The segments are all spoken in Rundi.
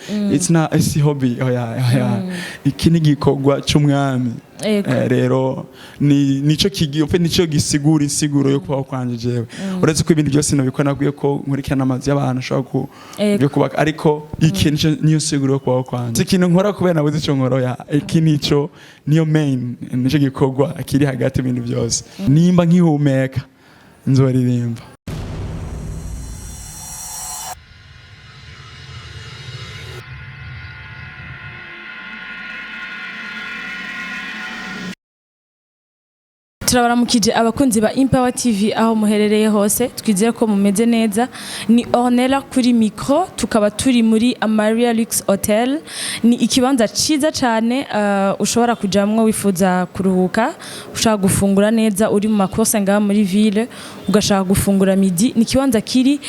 It's not, it's hobby, oya oya, iki ni igikorwa c'umwami. Ego. Rero ni nico kigiye nico gisigura insiguro yo kubaho kwanje jewe, uretse ko ibindi byose nabikora nabwiye ko nkurikirana amazu y'abantu ashobora ku Ego. byo kubaka, ariko iki nico niyo siguro yo kubaho kwanje. Si ikintu nkora kubera nabuze ico nkora, oya, iki nico niyo main, nico gikorwa kiri hagati y'ibintu byose. Nimba nkihumeka nzoririmba. Turabaramukije abakunzi ba Empower TV aho muherereye hose, twizere ko mumeze neza. Ni Ornella kuri micro, tukaba turi muri Amaria Lux Hotel. Ni ikibanza ciza cane, ushobora kujamwo wifuza kuruhuka, ushaka gufungura neza, uri mu makosa ngaha muri ville ugashaka gufungura midi. Ni ikibanza kiri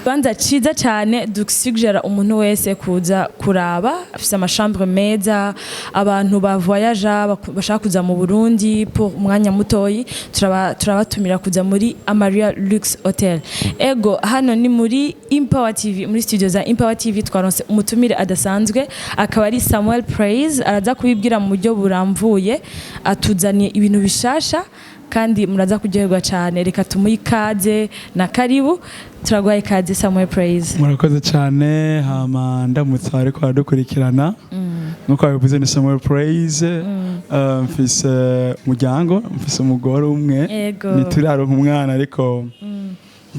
ikibanza ciza cyane dusuggera umuntu wese kuza kuraba. Afise amachambre meza, abantu ba voyage bashaka kuza mu Burundi pour umwanya mutoyi, turabatumira kuza muri Amaria Lux Hotel. Ego, hano ni muri Empower TV, muri studio za Empower TV twaronse umutumire adasanzwe, akaba ari Samuel Praise. Araza kubibwira mu buryo buramvuye, atuzaniye ibintu bishasha kandi muraza kuryoherwa cyane. Reka tumuhe ikaze na karibu. Turaguhaye ikaze, Samuel Praise. Murakoze cyane. Hama ndamutse ariko aradukurikirana, nkuko babivuze ni Samuel Praise. Mfise umuryango, mfise umugore umwe. Ego. Ntituraronka umwana ariko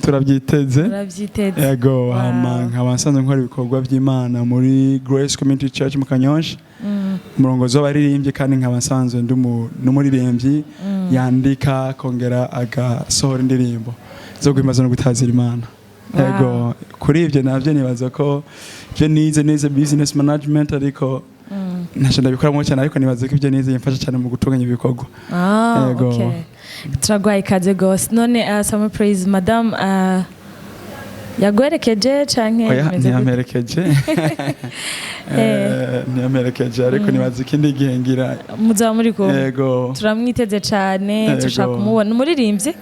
turabyiteze. Urabyiteze. Ego. Hama nkaba nsanzwe nkora ibikorwa by'Imana muri Grace Community Church mu Kanyosha, umurongozi w'abaririmbyi, kandi nkaba nsanzwe ndi n'umuririmbyi yandika akongera agasohora indirimbo zo guhimbaza no gutazira Imana. Ego, kuri ibyo nabyo nibaza ko ibyo nize business management, ariko ntacyo ndabikoramo cyane, ariko nibaza ko ibyo nize bimfasha cyane mu gutunganya ibikorwa. Ah, Ego. okay. Turaguhaye ikaze gose. None Samuel Praise, madame yaguherekeje canke Oya. bimeze gute? Ntiyamperekeje. Ntiyamperekeje, ariko nibaza ikindi gihe ngira. Muzaba muri kumwe. Ego. Turamwiteze cane. Ego. Turashaka kumubona umuririmbyi.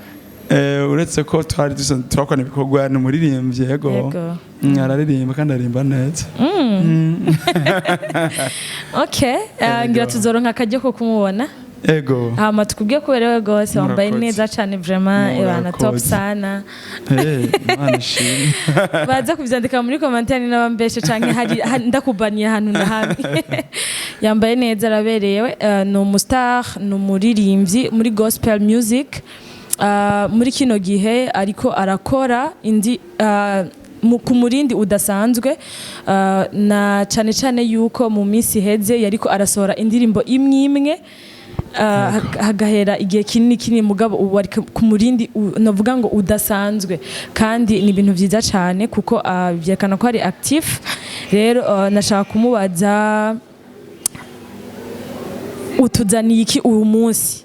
Uretse ko twari dusanzwe twakorana ibikorwa, ni umuririmbyi, yego. Ego. Araririmba kandi aririmba neza. Okay, ngira tuzoronka akaryo ko kumubona. Ego. Hama tukubwiye ko uberewe gose, wambaye Murakoze. neza cane vraiment, ebana top Murakoze. sana. Imana ishimwe. Baza kuvyandika muri commentaire n'abambeshe canke hari ndakubaniye ahantu na hamwe. Yambaye neza, araberewe. Ni umustar, ni umuririmbyi muri gospel music. Muri kino gihe ariko arakora indi ku murindi udasanzwe, na cane cane yuko mu minsi iheze yariko arasohora indirimbo imwe imwe, hagahera igihe kinini kinini, mugabo ubu ari ku murindi novuga ngo udasanzwe, kandi ni ibintu vyiza cyane kuko vyerekana ko ari actif. Rero nashaka kumubaza, utuzaniye iki uyu munsi?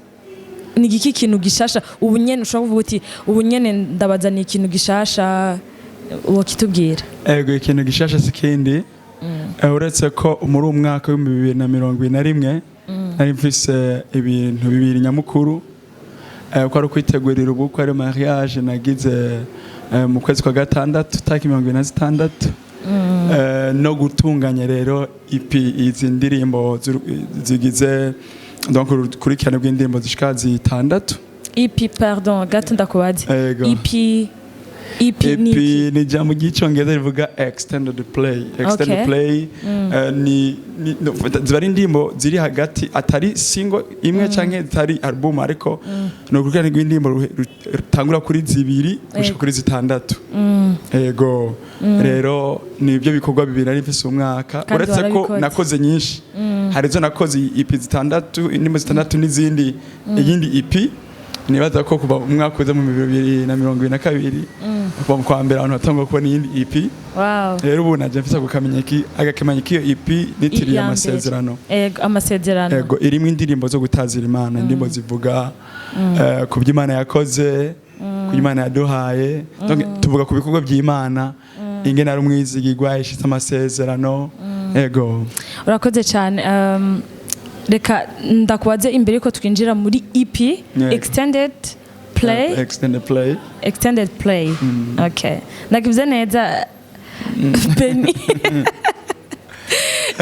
Ni igiki kintu gishasha ubu nyene ushobora kuvuga uti ubu nyene ndabazaniye ikintu gishasha, wokitubwira? Ego, ikintu gishasha si kindi. Uretse ko muri uwo mwaka w'2021 nari mfise ibintu bibiri nyamukuru, ko ari ukwitegurira ubukwe, ari mariage nagize mu kwezi kwa gatandatu tariki 26, no gutunganya rero EP, izi ndirimbo zigize donc urukurikirane rw'indirimbo zishika zitandatu. EP, pardon gato ndakubaze. Ego. EP, EP ni EP iki? ni ijambo ry'icyongereza rivuga extended play. Extended play, ni no, ziba ari indirimbo ziri hagati, atari single imwe canke zitari album, ariko ni urukurikirane rw'indirimbo rutangura kuri zibiri gushika kuri zitandatu. Ego, rero ni ibyo bikorwa bibiri nari mfise umwaka. Kandi Uretse ko warabikoze. nakoze nyinshi, hari izo nakoze EP zitandatu, indirimbo zitandatu, n'izindi iyindi EP. Nibaza ko kuva umwaka uza mu 2022, kuva mu kwa mbere, abantu batangwa kubona iyindi EP. Rero ubu naje mfise agakemanyi k'iyo EP nitiriye Iya mbere. Amasezerano. Ego, Amasezerano. Ego, irimo indirimbo zo gutazira Imana, indirimbo zivuga ku byo Imana yakoze, ku byo Imana yaduhaye. Donc tuvuga ku bikorwa by'Imana, ingene ari umwizigirwa, ishitse amasezerano. Ego. Urakoze cyane. Reka ndakubaze imbere yuko twinjira muri EP. Yego. Extended play. Extended play. Extended play, okay, ndakivuze neza, Beni?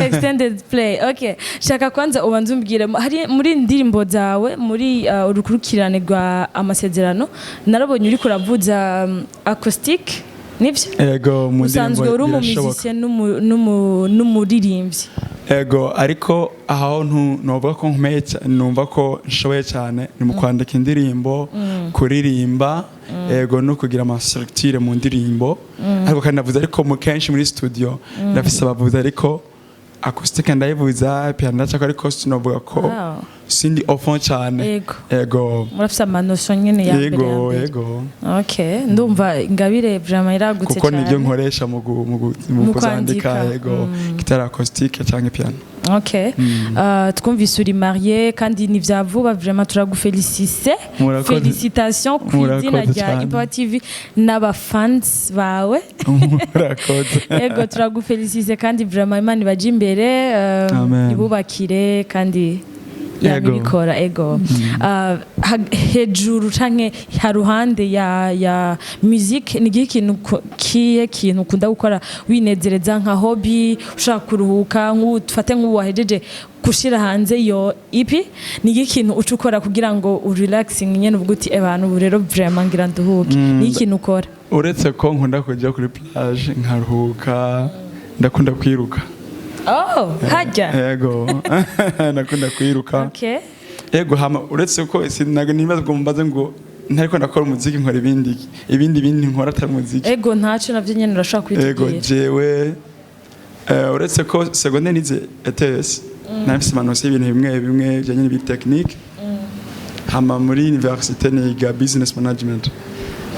Extended play. Okay, shaka kwanza ubanze umbwire, hari muri indirimbo zawe, muri urukurikirane rwa Amasezerano, narabonye uriko uravuza acoustic, nivyo? Ego, mu ndirimbo. Usanzwe uri Birashoboka. Umumusicien n'umuririmbyi. Ego, ariko aho novuga ko nkomeye numva ko nshoboye cyane ni mu kwandika indirimbo, kuririmba, ego, no kugira ama structure mu ndirimbo. Ariko kandi navuze, ariko mu kenshi muri studio ndafise abavuzi, ariko acoustic ndayivuza, piano ndacako, ariko sinovuga ko sindi au fond cyane. Ego. Murafise ama notion nyene ya mbere ya Ego. mbere. Ego. Okay, ndumva ingabire vraiment iragutse Kuko cyane. nibyo nkoresha mu Mu kuzandika. kwandika. Ego, guitare acoustique cyangwa piano. Okay. Twumvise uri marié kandi ni vya vuba, vraiment turagufelicise. Murakoze. Félicitations ku izina Murakoze rya cyane. Impower TV n'abafans bawe. Murakoze. Ego, turagufelicise kandi vraiment Imana ibaje imbere, Amen. ibubakire kandi Yego. yabikora. Ego. Hejuru canke haruhande ya music, ni igihe kintu kiye kintu ukunda gukora winezereza nka hobby, ushaka kuruhuka, nk'ubu tufate nk'ubu wahejeje gushira hanze iyo EP, ni igihe kintu uca ukora kugira ngo urelaxing nyene, uvuga uti: "Abantu, ubu rero vraiment ngira nduhuke"? Ni ikintu ukora? Uretse ko nkunda kujya kuri plage nkaruhuka, ndakunda kwiruka. Oh, hajya. Yego, ndakunda kwiruka. Yego, hama uretse ko sinaga nibaza ngo mbaze ngo ntariko ndakora umuziki nkora ibindi nkora atari umuziki. Ego, ntaco, navyo nyene urashobora Ego. kubitubwira. Jewe uretse ko secondaire nize ETS, nafise ama notions y'ibintu bimwe bimwe bijanye n'ibi technique, hama muri université niga business management,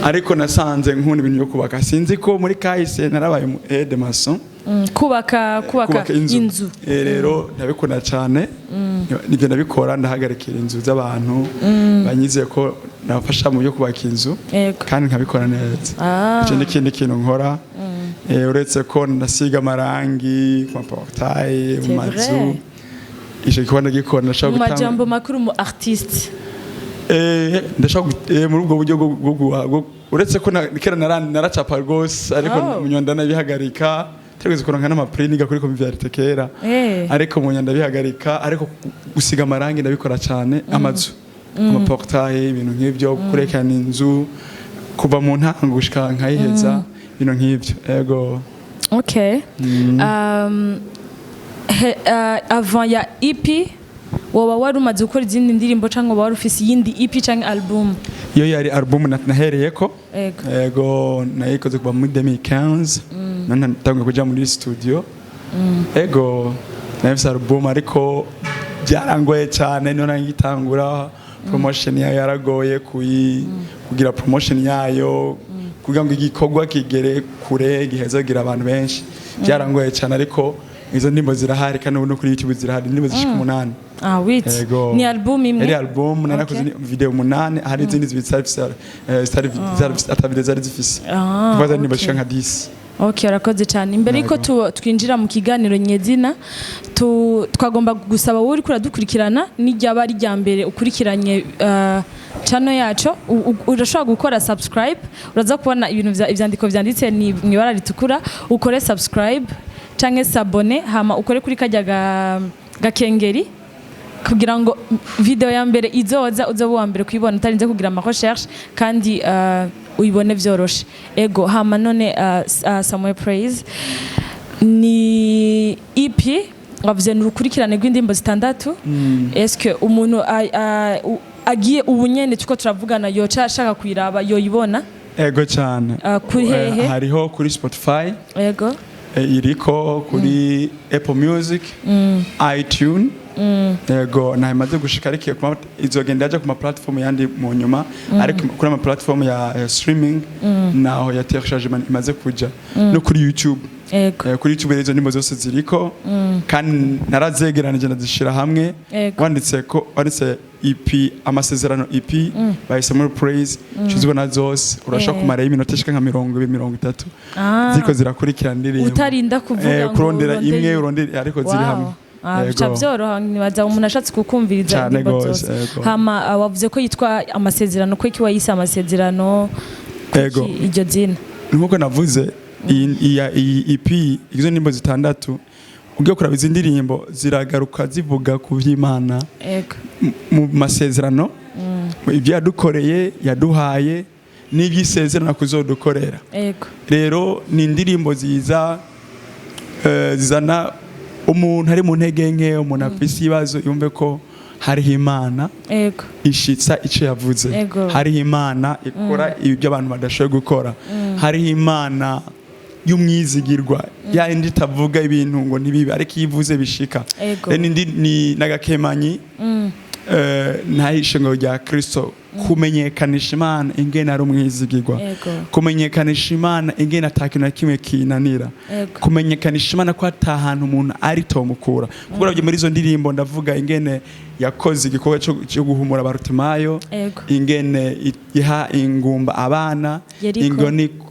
ariko nasanze nkunda ibintu byo kubaka. Sinzi ko muri kahise narabaye umu aide maçon. Kubaka Kubaka inzu. Inzu. Rero ndabikunda cyane, nibyo ndabikora, ndahagarikira inzu z'abantu banyizeye ko nabafasha mu byo kubaka inzu kandi nkabikora neza. Icyo ni ikindi kintu nkora. Uretse ko ndasiga amarangi ku ma portail mu C'est mazu. vrai. Icyo gikorwa ndagikora, ndashobora Mu gutanga majambo makuru, mu artiste. Ndashobora muri ubwo buryo uretse ko kera naracapa rwose, ariko mu nyuma ndanabihagarika. Tegeze kuronka n'ama prix niga kuri convivialité kera. Ariko mu nyuma ndabihagarika, ariko gusiga amarangi ndabikora cyane, amazu, ama portail, ibintu nk'ibyo, kurekana inzu kuva mu ntango gushika nkayiheza, ibintu nk'ibyo, ego. Okay. Avant ya EP, woba wari umaze gukora izindi ndirimbo cyangwa woba wari ufise iyindi EP cyangwa album? Iyo yari album nahereyeko. Ego, nayikoze kuva muri 2015, none natanguye kuja muri studio. Ego, nafise album, ariko byarangoye cyane niyo nangitangura. Promotion yayo yaragoye, kugira promotion yayo kugira ngo igikorwa kigere kure, gihezagira abantu benshi, byarangoye cyane. Ariko izo ndirimbo zirahari, kandi ubu no kuri YouTube zirahari, indirimbo zishika 8. Ah, wait. Ego. Ni album imwe? Yari album narakoze. Video 8, hari izindi zibiri zitari ata video zari zifise. Kuva zari zishika nka 10. Okay, urakoze cyane. Imbere yuko Yego. twinjira mu kiganiro nyezina, twagomba gusaba wowe uriko uradukurikirana, n'iryaba ari irya mbere ukurikiranye channel yacu, urashobora gukora subscribe. Uraza kubona ibintu ivyandiko vyanditse ni mu ibara ritukura. Ukore subscribe canke s'abonner, hama ukore kuri karya gakengeri kugira ngo video ya mbere izoza uzoba uwa mbere kuyibona, utarinze kugira ama recherche, kandi uyibone vyoroshe. Ego, hama none Samuel Praise, ni EP wavuze ni urukurikirane rw'indirimbo zitandatu. Est-ce umuntu agiye ubu nyene tuko turavugana yoca ashaka kuyiraba, yoyibona? Ego cyane. Kuri hehe? Hariho kuri Spotify, iriko kuri Apple Music, iTunes. Yego, ntayimaze gushika, ariko izogenda yaja ku ma platform yandi mu nyuma, ariko kuri ama platform ya streaming naho ya téléchargement imaze kuja, no kuri YouTube. Kuri YouTube rero izo ndimbo zose ziriko, kandi narazegeranije ndazishira hamwe. Wanditse ko wanditse EP Amasezerano EP by Samuel Praise, uzibona zose. Urashobora kumara iminota ishika nka 20, 30 ziriko zirakurikirana indirimbo. Utarinda kuvuga ngo kurondera urondere imwe, urondere, ariko ziri hamwe. Bica vyoroha, nibaza umuntu ashatse kukumviriza Cane indirimbo gose, zose. Yego. Hama wavuze ko yitwa Amasezerano, ko iki wayise Amasezerano? Kuki iryo zina? Nkuko navuze, iyi EP igizwe n'indirimbo zitandatu. Ugiye kuraba, izi ndirimbo ziragaruka zivuga ku by'Imana mu masezerano, ibyo yadukoreye, yaduhaye, n'iby'isezerano kuzodukorera. Rero ni indirimbo ziza zizana umuntu ari mu ntege nke, umuntu afise ibibazo, yumve ko hariho Imana ishitsa icyo yavuze, hariho Imana ikora ibyo abantu badashoboye gukora, hariho Imana y'umwizigirwa, ya indi itavuga ibintu ngo ntibibe, ariko iyo ivuze bishika. Rero ni n'agakemanyi ntahishe ngo rya Kristo kumenyekanisha Imana ingene ari umwizigirwa, kumenyekanisha Imana ingene ata kintu na kimwe kinanira, kumenyekanisha Imana ko ata hantu umuntu ari tomukura. Kuko uravye muri izo ndirimbo, ndavuga ingene yakoze igikorwa cyo guhumura Barutimayo, ingene iha ingumba abana, Yeriko.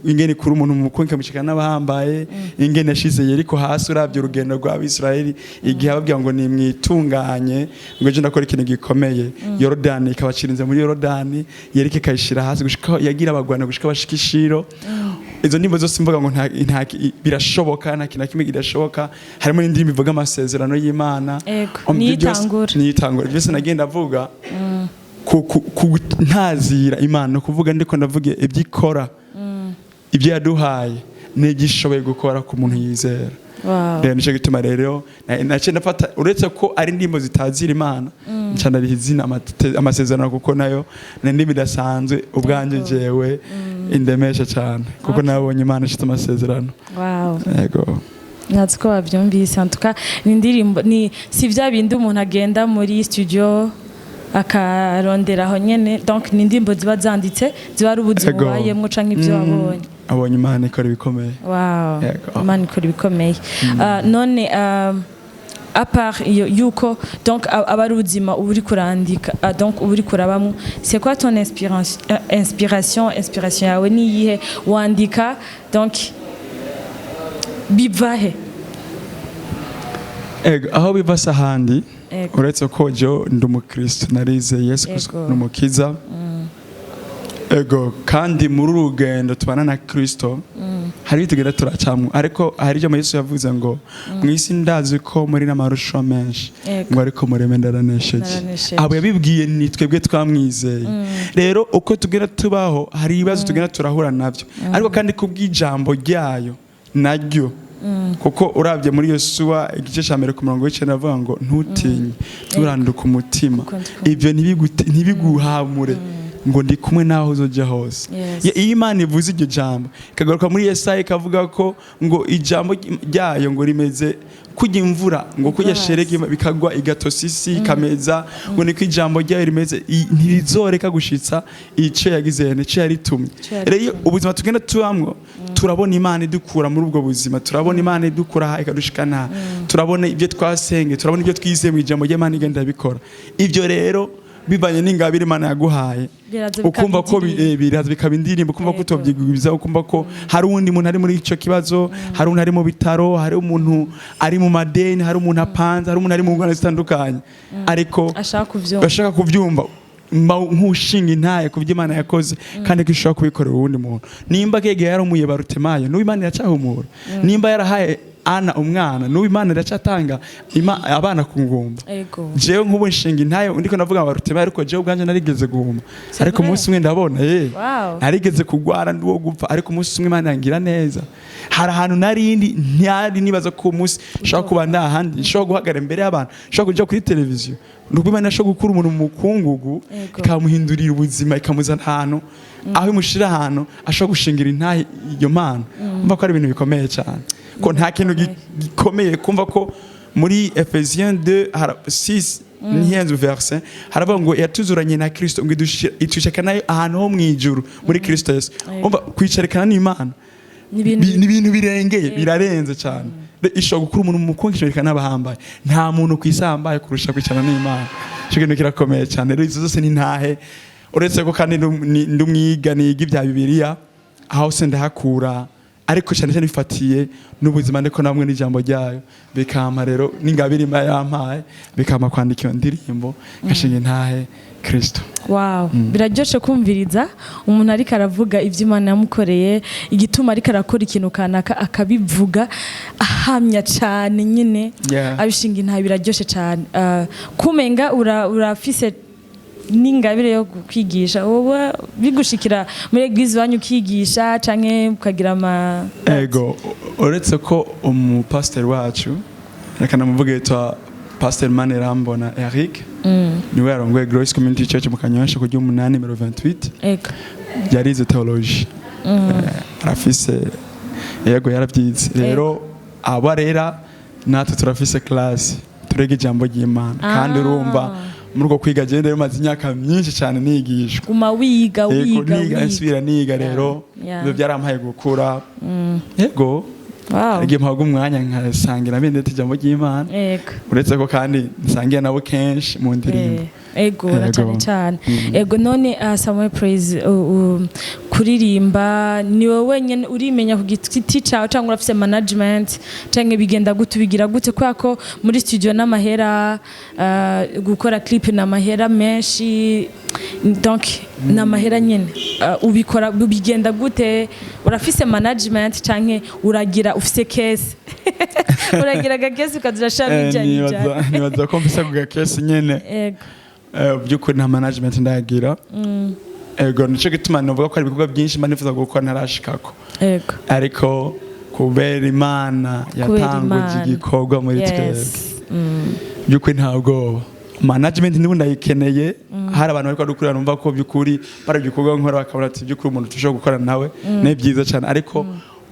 ingene ikura umuntu mu mukungu ikamushikana n'abahambaye, ingene yashize Yeriko hasi. Uravye urugendo rw'Abisirayeli, igihe ababwira ngo nimwitunganye, ngo ejo ndakora ikintu gikomeye, Yorodani ikabacirinze muri Yorodani, Yeriko ikayishira hasi gushika yagira abagwana gushika bashika ishiro. Izo ndirimbo zose mvuga ngo nta birashoboka, nta kintu na kimwe kidashoboka. Harimo n'indirimbo ivuga amasezerano y'Imana. Niyo Ibyo byose- itangura. Niyo itangura. Byose nagenda avuga ku ntazira Imana, ni ukuvuga ndiko ndavuga ibyo ikora, ibyo yaduhaye n'ibyo ishoboye gukora ku muntu yizera. Rero nicyo gituma rero naciye ndafata, uretse ko ari indirimbo zitazira Imana, nca ndariha izina amasezerano, kuko nayo ni indirimbo idasanzwe ubwanjye jewe indemesha cyane, kuko nabonye Imana ishitse amasezerano. Yego. Ntazi ko babyumvise. En tout cas, ni indirimbo, ni si bya bindi umuntu agenda muri studio akarondera aho nyene. Donc ni indirimbo ziba zanditse, ziba ari ubuzima ubayemwo canke ibyo wabonye. Abonye Imana ikora ibikomeye. Yego. Imana ikora ibikomeye. None à part iyo yuko donc aba ari ubuzima uba uri kurandika, donc uba uri kurabamwo, c'est quoi ton inspiration? Inspiration yawe ni iyihe? Wandika, donc biva he? Ego, aho biva si ahandi, uretse ko jo ndi umukristo, narizeye Yesu Kristo ni umukiza. Ego, kandi muri uru rugendo tubana na Kristo hari ibyo tugenda turacamwo, ariko hari ibyo Yesu yavuze ngo mu isi ndazi ko muri n'amarusho menshi, ngo ariko mureme, ndaranesheje. Naranesheje. Abo yabibwiye ni twebwe twamwizeye. Rero uko tugenda tubaho, hari ibibazo tugenda turahura nabyo, ariko kandi kubw'ijambo ryayo naryo, kuko urabye muri Yosuwa igice cya 1 ku murongo w'9 avuga ngo ntutinye, nturanduke umutima, Kuko ndi kumwe. ibyo ntibiguhamure, ngo ndi kumwe naho uzojya hose. Iyo Imana ivuze iryo jambo, ikagaruka muri Yesaya ikavuga ko ngo ijambo ryayo ngo rimeze kujya imvura, ngo kujya Igwa sheregi bikagwa, igatosa isi ikameza, ngo niko ijambo ryayo rimeze, ntirizoreka gushitsa ico yagize, nico yaritumye. Ico yaritumye. Rero iyo ubuzima tugenda tubamwo, turabona Imana idukura muri ubwo buzima, turabona Imana idukura aha ikadushikana aha, turabona ibyo twasenge, turabona ibyo twizeye mu ijambo ry'Imana igenda bikora. Ibyo rero bivanye n'ingabire Imana yaguhaye, Biraza ukumva ko bikaba indirimbo. biraza bikaba indirimbo, ukumva ko utobyigwiza, ukumva ko hari uwundi muntu ari muri icyo kibazo, hari umuntu ari mu bitaro, hari umuntu ari mu madeni, hari umuntu apanze, hari umuntu ari mu ngorane zitandukanye, ariko ashaka kuvyumva. Bashaka kubyumva, mba nk'ushinga intaye ku byo Imana yakoze, kandi ko ishobora kubikorera uwundi muntu. Nimba kege yarumuye Barutemayo, n'ubu Imana iracyahumura. Nimba yarahaye Ana umwana, n'ubu Imana iracyatanga abana ku ngumba. Jewe nk'ubu nshinga intaye, ndiko ndavuga Barutemayo, ariko jewe ubwanje narigeze guhuma, C'est ariko vrai? umunsi umwe ndabona narigeze kugwara ndi uwo gupfa, ariko umunsi umwe Imana yangira neza. Hari ahantu narindi ntiyari nibaza ko uwo munsi nshobora kuba ndahandi, nshobora guhagarara imbere y'abantu, nshobora kuja kuri televiziyo. Nuko Imana ishobora gukura umuntu mu mukungugu, ikamuhindurira ubuzima, ikamuzana ahantu aho imushira, ahantu ashobora gushingira intahe iyo Mana. Umva ko ari ibintu bikomeye cyane, ko nta kintu gikomeye kumva ko muri Ephésiens 2 6 ntihenze verset haravuga ngo yatuzuranye na Kristo, ngo idushika nayo ahantu ho mu ijuru muri Kristo Yesu. Umva, kwicarikana n'Imana Ni ibintu ni ibintu birengeye, birarenze cyane. Ishobora gukura umuntu mu mukungu ikimurika n'abahambaye. Nta muntu ku isi ahambaye kurusha kwicarana n'Imana. Icyo kintu kirakomeye cyane. Rero izo zose ni ntahe, uretse ko kandi ndi umwiga, niga ibya Bibiliya, aho se ndahakura, ariko cyane cyane bifatiye n'ubuzima ndiko namwe n'ijambo ryayo, bikampa rero n'ingabire Imana yampaye, bikampa kwandika iyo ndirimbo ngashinga intahe Kristo. Wow, biraryoshe kumviriza umuntu ariko aravuga ibyo Imana yamukoreye, igituma ariko arakora ikintu kanaka, akabivuga ahamya cyane nyine, abishinga intahe. Biraryoshe cyane. Kumenga urafise n'ingabire yo kwigisha. Wowe bigushikira muri église iwanyu ukigisha canke ukagira ama Ego, uretse ko umupasiteri wacu, reka namuvuge, yitwa Pasiteri Manirambona Eric, niwe yarongoye Grace Community Church mu Kanyosha ku ry'umunani nimero 28. Yarize theology. Arafise, yego, yarabyize. Rero abo arera natwe turafise class, turega ijambo ry'Imana. Kandi urumva muri uko kwiga genda rero maze imyaka myinshi cyane nigishwa. Guma wiga. Yego. Wiga. Niga. Wiga. Nsubira niga rero. Ibyo byarampaye gukura, yego. Igihe mpabwa umwanya nkasangira bene ijambo ry'Imana, uretse ko kandi nsangira nabo kenshi mu ndirimbo. Ego, na Ego. cyane cyane. Ego, none Samuel Praise, kuririmba ni wowe wenyine urimenya ku giti cyawe, cyangwa urafise management, cyangwa bigenda gute, ubigira gute? Kubera ko muri studio n'amahera, gukora clip n'amahera menshi, donc n'amahera nyine. Ubikora bigenda gute? Urafise management cyangwa uragira ufise caisse, uragira agakesi ukazirashamo ijana ijana? Nibaza ko mfise ku gakesi nyene. By'ukuri nta management ndagira. Ego, nico gituma novuga ko hari ibikorwa byinshi mba nifuza gukora ntarashikako. Ariko kubera Imana Kubera yatanguje Imana. igikorwa muri twebwe, by'ukuri nta bwoba. Management niba ndayikeneye, hari abantu bariko badukurira, numva ko by'ukuri bari ibikorwa nkora bakabona ati by'ukuri umuntu tushobora gukora nawe ni byiza cyane. Ariko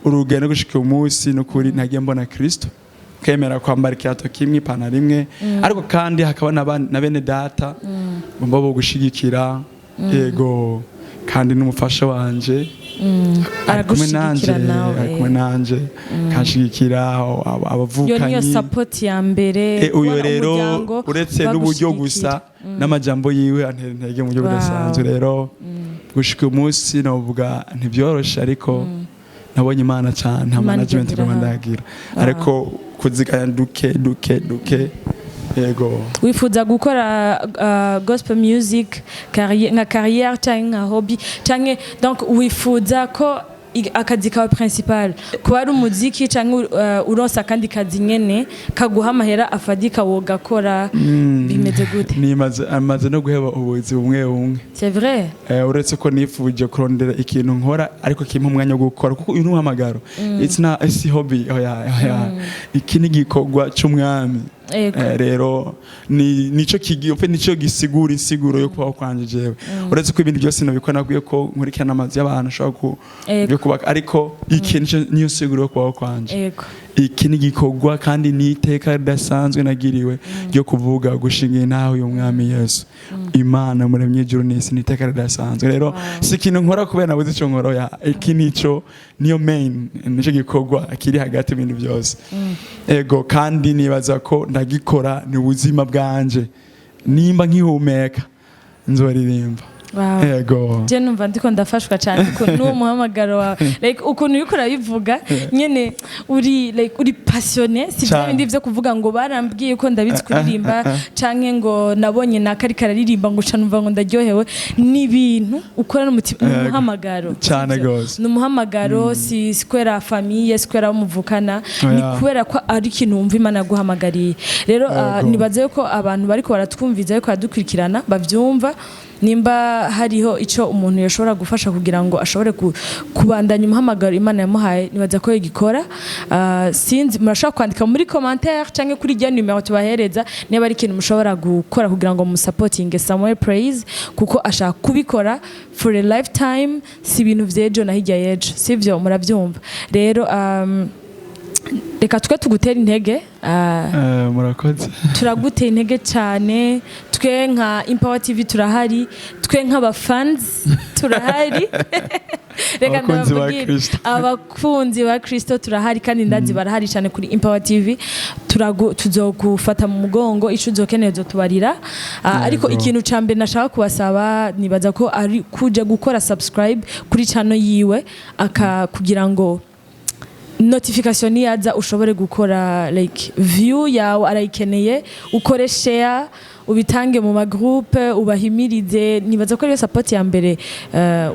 urugendo gushika uyu munsi n'ukuri nagiye mbona Kristo kemera kwambara ikirato kimwe, ipantaro imwe, ariko kandi hakaba na bene data ngomba bo gushigikira. Yego, kandi n'umufasha wanje ari kumwe nanje. Aragushigikira nawe. Ari kumwe nanje, kanshigikira, Iyo niyo abavukanyi. support ya mbere. Uyo Kubona rero umuryango uretse n'uburyo gusa, n'amajambo yiwe antera intege mu buryo budasanzwe. Rero gushika uyu munsi novuga ntibyoroshe, ariko nabonye Imana cyane. Nta Imana management igenda vraiment iraha. ndagira, ariko kuziganya duke duke duke, yego. Wifuza gukora gospel music nka carrière cyangwa nka hobby, cyangwa donc wifuza ko akazi kawe principal kuba ari umuziki, cyangwa uronsa akandi kazi nyene kaguha amahera afadika wogakora? Bimeze gute? Nimaze amaze no guheba ubuzi bumwe bumwe. C'est vrai? Uretse ko nifuje kurondera ikintu nkora ariko kimpa umwanya wo gukora, kuko uyu ni umuhamagaro. It's not, it's hobby, oya oya, iki ni igikorwa c'umwami. Rero ni nico kigiye nico gisigura insiguro yo kubaho kwanje jewe. Uretse ko ibindi byose nabikora, nabwiye ko nkurikirana amazu y'abantu ashobora ku byo kubaka, ariko iki nico niyo siguro yo kubaho kwanje. Iki ni igikorwa kandi ni iteka ridasanzwe nagiriwe ryo kuvuga gushinga intaho uyu mwami Yesu, Imana muremye ijuru n'isi. Ni iteka ridasanzwe. Rero si ikintu nkora kubera nabuze icyo nkora, oya. Iki nico niyo main, nico gikorwa kiri hagati y'ibintu byose. Ego, kandi nibaza ko ndagikora ni ubuzima bwanje. Nimba nkihumeka nzoririmba. Ego. Je numva ndiko ndafashwa cyane ukuntu n'uwo muhamagaro wawe, like ukuntu uriko urabivuga nyene, uri like uri passionné. Si bya Cane. bindi vyo kuvuga ngo barambwiye ko ndabizi kuririmba, canke ngo nabonye naka ariko araririmba ngo numva ngo ndaryohewe. Ni ibintu ukora n'umutima, ni Ego. umuhamagaro. Cane Sivyo? gose. Ni umuhamagaro, si kubera famille, si kubera abo muvukana, ni Oya. kubera ko ari ikintu wumva Imana yaguhamagariye. Rero Ego. nibaze ko abantu bariko baratwumviza, ariko baradukurikirana, bavyumva. Nimba hariho ico umuntu yashobora gufasha kugira ngo ashobore kubandanya umuhamagaro Imana yamuhaye, nibaza ko yigikora. Sinzi, murashobora kwandika muri commentaire canke kuri rya numero tubahereza niba ari ikintu mushobora gukora kugira ngo musapotinge Samuel Praise, kuko ashaka kubikora for a lifetime, si ibintu vy'ejo na hirya y'ejo, sivyo? Muravyumva. Rero reka twe tugutera intege. Murakoze. Turagutera intege cyane. Twe nka Empower TV turahari, twe nk'abafans turahari. Reka Abakunzi ba ndababwire, Kristo. abakunzi ba Kristo turahari, kandi ndazi barahari cyane kuri Empower TV. Tuzogufata mu mugongo, ico uzokeneye uzotubarira. Ariko Yego. ikintu ca mbere nashaka kubasaba, nibaza ko ari kuja gukora subscribe kuri channel yiwe aka kugira ngo Notification niyaza ushobore gukora like view yawe arayikeneye, ukore share, ubitange mu magroupe, ubahimirize. Nibaza ko ariyo support ya mbere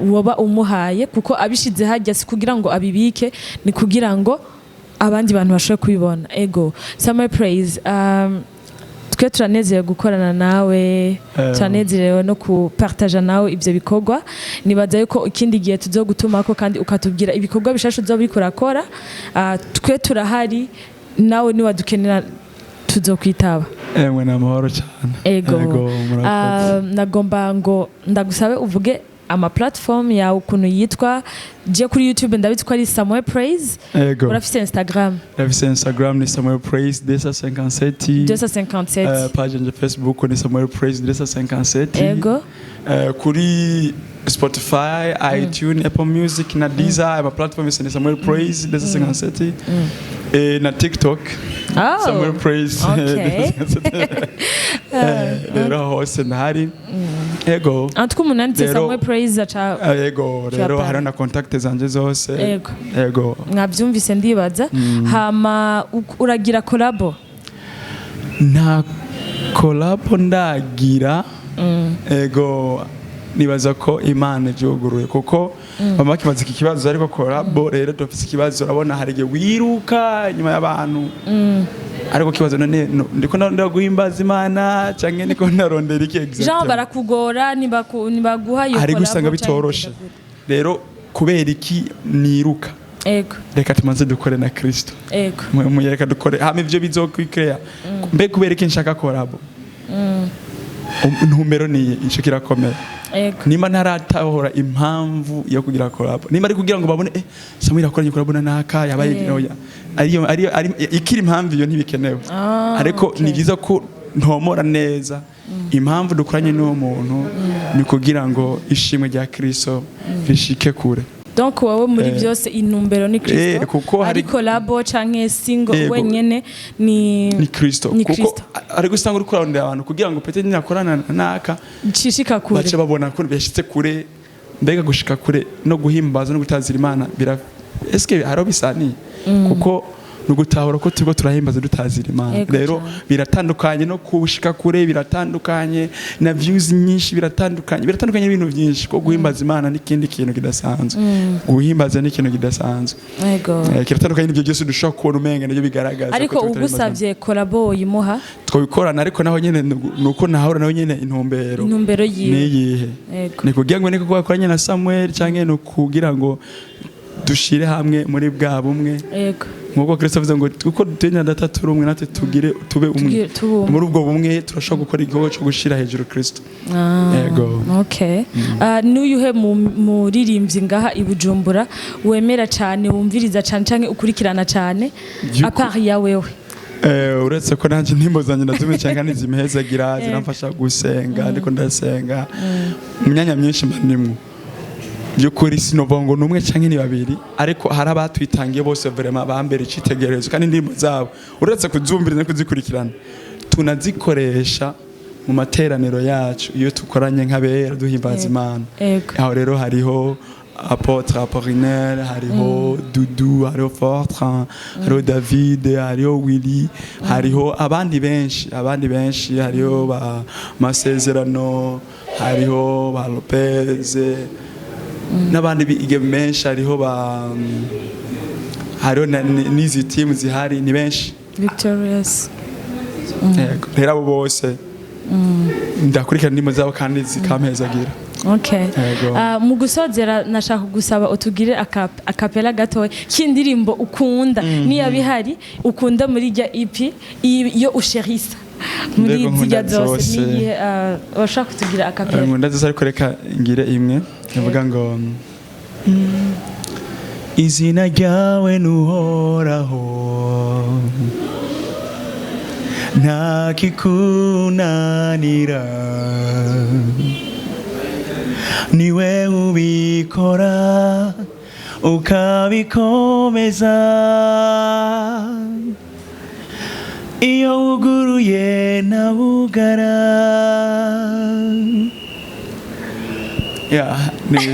woba umuhaye, kuko abishize hajya si kugira ngo abibike, ni kugira ngo abandi bantu bashobore kubibona. Ego, Samuel Praise, twe turanezerewe gukorana nawe, turanezerewe no kupartaja nawe ivyo bikorwa. Nibaza yuko ikindi gihe tuzogutumako kandi ukatubwira ibikorwa bishasha uzoba uriko urakora. Twe turahari, nawe niwadukenera tuzokwitaba. Emwe, ni amahoro cyane. Ego. Murakoze. Nagomba ngo ndagusabe uvuge ama platform yawe ukuntu yitwa. Je kuri YouTube ndabizi ko ari Samuel Praise. Ego. Urafise Instagram? Ndafise Instagram, ni Samuel Praise 257. 257. Page yanje Facebook ni Samuel Praise 257. Kuri Spotify, iTunes, Apple Music na Deezer, ama platform yose ni Samuel Praise 257. Na TikTok Samuel Praise 257. Rero hose ndahari, ego. En tout cas umuntu yanditse Samuel Praise aca Ego, rero Japan. hariho na contact zanje zose. Ego. Mwabyumvise ndibaza. Hama uragira collabo? Nta collabo ndagira. Ego, nibaza ko Imana ibyuguruye, kuko bama bakibaza iki kibazo, ariko collabo rero dufise ikibazo. Urabona hari igihe wiruka inyuma y'abantu, ariko kibazo none ndiko ndondera guhimbaza Imana canke ndiko ndarondera iki Jean exactement? Barakugora, nibaguha iyo Hari collabo gusanga canke bitoroshe. bigenda gute? Rero kubera iki niruka? Reka tumaze dukore na Kristo. Reka dukore, hama ivyo bizokwikreya. Mbe kubera iki nshaka collabo? Intumbero niye, ico kirakomeye. Nimba ntaratahura impamvu yo kugira collabo, nimba ari kugira ngo babone Samuel akoranye collabo na naka yabaye, oya, ariyo ariyo ari ikiri impamvu iyo ntibikenewe. Ariko ni byiza ko ntomora neza impamvu dukoranye n'uwo muntu, ni kugira ngo ishimwe rya Kristo rishike kure. Donc wowe muri byose intumbero ni Kristo. Kuko ari collabo canke single wenyene ni ni Kristo. Ni Kuko Kristo. Ari gusanga uri kurarondera abantu kugira ngo peut-être ninakorana na naka Cishika kure. bace babona ko byashitse kure. Mbega gushika kure no guhimbaza no gutazira Imana bira eske haro bisaniye? Kuko ni ugutahura ko turiko turahimbaza dutazira Imana. Rero biratandukanye no kushika kure, biratandukanye na views nyinshi, biratandukanye n'ibintu byinshi, ko guhimbaza Imana n'ikindi kintu kidasanzwe. Guhimbaza ni ikintu kidasanzwe. Kiratandukanye n'ibyo byose dushobora kubona umenga nibyo bigaragaza Ariko ko turiko turahimbaza. ugusavye collabo yimuha? Twabikorana, ariko naho nyene nuko nahora naho nyene intumbero Intumbero yiwe. Niyihe? Ni kugira ngo niko bakoranye na Samuel, canke ni ukugira ngo dushire hamwe muri bwa bumwe, nkuko Kristo avuze ngo kuko dutenya data turi umwe, natwe tugire tube umwe. Tube umwe. Muri ubwo bumwe turashobora gukora igikorwa cyo gushira hejuru Kristo. Yego. Okay. N'uyuhe muririmbyi ngaha i Bujumbura wemera cyane, wumviriza cyane canke ukurikirana cyane, à part ya wewe? Uretse ko nanjye indirimbo zanjye ndazumva cyane kandi zimpezagira, ziramfasha gusenga, ndiko ndasenga mu myanya myinshi mba ndimwo. By'ukuri sinovuga ngo ni umwe canke ni babiri, ariko hari abatwitangiye bose, vraiment bambere icitegererezo, kandi indirimbo zabo uretse kuzumviriza no kuzikurikirana, tunazikoresha mu materaniro yacu iyo tukoranye nk'abera duhimbaza Imana. Aho rero hariho Apôtre Apollinaire, hariho Dudu, hariho Fortran, hariho David, hariho Willy, hariho abandi benshi, abandi benshi, hariho ba Masezerano, hariho ba Lopez n'abandi bige benshi, hariho ba hariho n'izi team zihari, ni benshi. Victorious. Yego. Rero abo bose ndakurikirana indirimbo zabo kandi zikampezagira. Yego. Mu gusozera nashaka gusaba utugire acapella gatoya k'indirimbo ukunda, niyo bihari ukunda muri rya EP iyo usherisa muri Mbega zirya nkunda zose. zose. Niyihe washaka kutugira acapella? Nkunda zose, ariko reka ngire imwe ivuga ngo izina ryawe nuhoraho, nta kikunanira, niwe ubikora ukabikomeza, iyo wuguruye ntabugara. Yeah. Nibyo.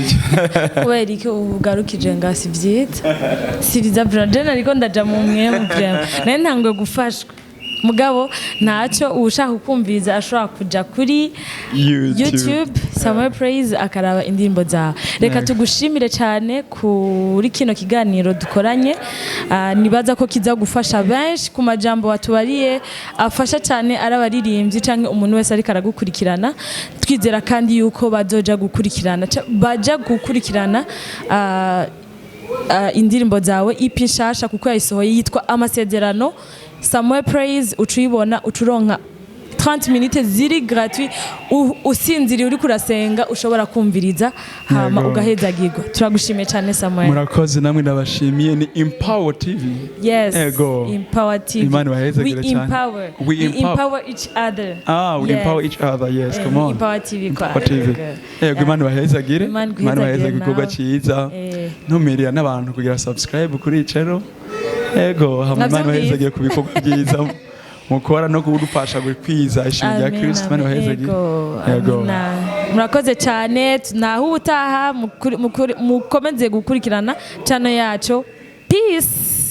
Kubera iki ugarukije nga? Si vyiza, si vyiza vraiment. Je nariko ndaja mu mwemu vraiment, nari ntanguye gufashwa, mugabo ntacyo. Ushaka kukumviriza ashobora kuja kuri YouTube. YouTube, Samuel Praise, akaraba indirimbo zawe. Reka tugushimire cyane kuri kino kiganiro dukoranye. Nibaza ko kiza gufasha benshi ku majambo watubariye, afasha cyane ari abaririmbyi canke umuntu wese ariko aragukurikirana. Twizera kandi yuko bazoja gukurikirana baja gukurikirana indirimbo zawe, EP nshasha, kuko yayisohoye yitwa Amasezerano. Samuel Praise, uca uyibona, uca uronka 30 minutes ziri gratuit, usinziriye, uriko urasenga, ushobora kumviriza hama ugahezagirwa. Turagushimiye cyane, Samuel. Murakoze namwe, ndabashimiye. Ni Empower TV. Yes. Ego. Empower TV. Imana ibahezagire We cyane. empower. We We empower. empower each other. Ah, we Yes. empower each other, yes. Eh, Come on. Empower TV kwa. Empower TV. Yego. Yego, Imana ibahezagire. Imana Imana iguhezagire ibahezagire igikorwa nawe. cyiza. Ntumirira n'abantu kugira subscribe kuri channel. Yego, hama Imana Navyumvise. ibahezagire ku bikorwa byiza mukora no kudufasha gukwiza ishimwe rya Amen, Kristo. Imana amen. ibahezagire. Yego, Yego. amina. Murakoze cyane. Naho ubutaha, mukomeze gukurikirana channel yacu. Peace.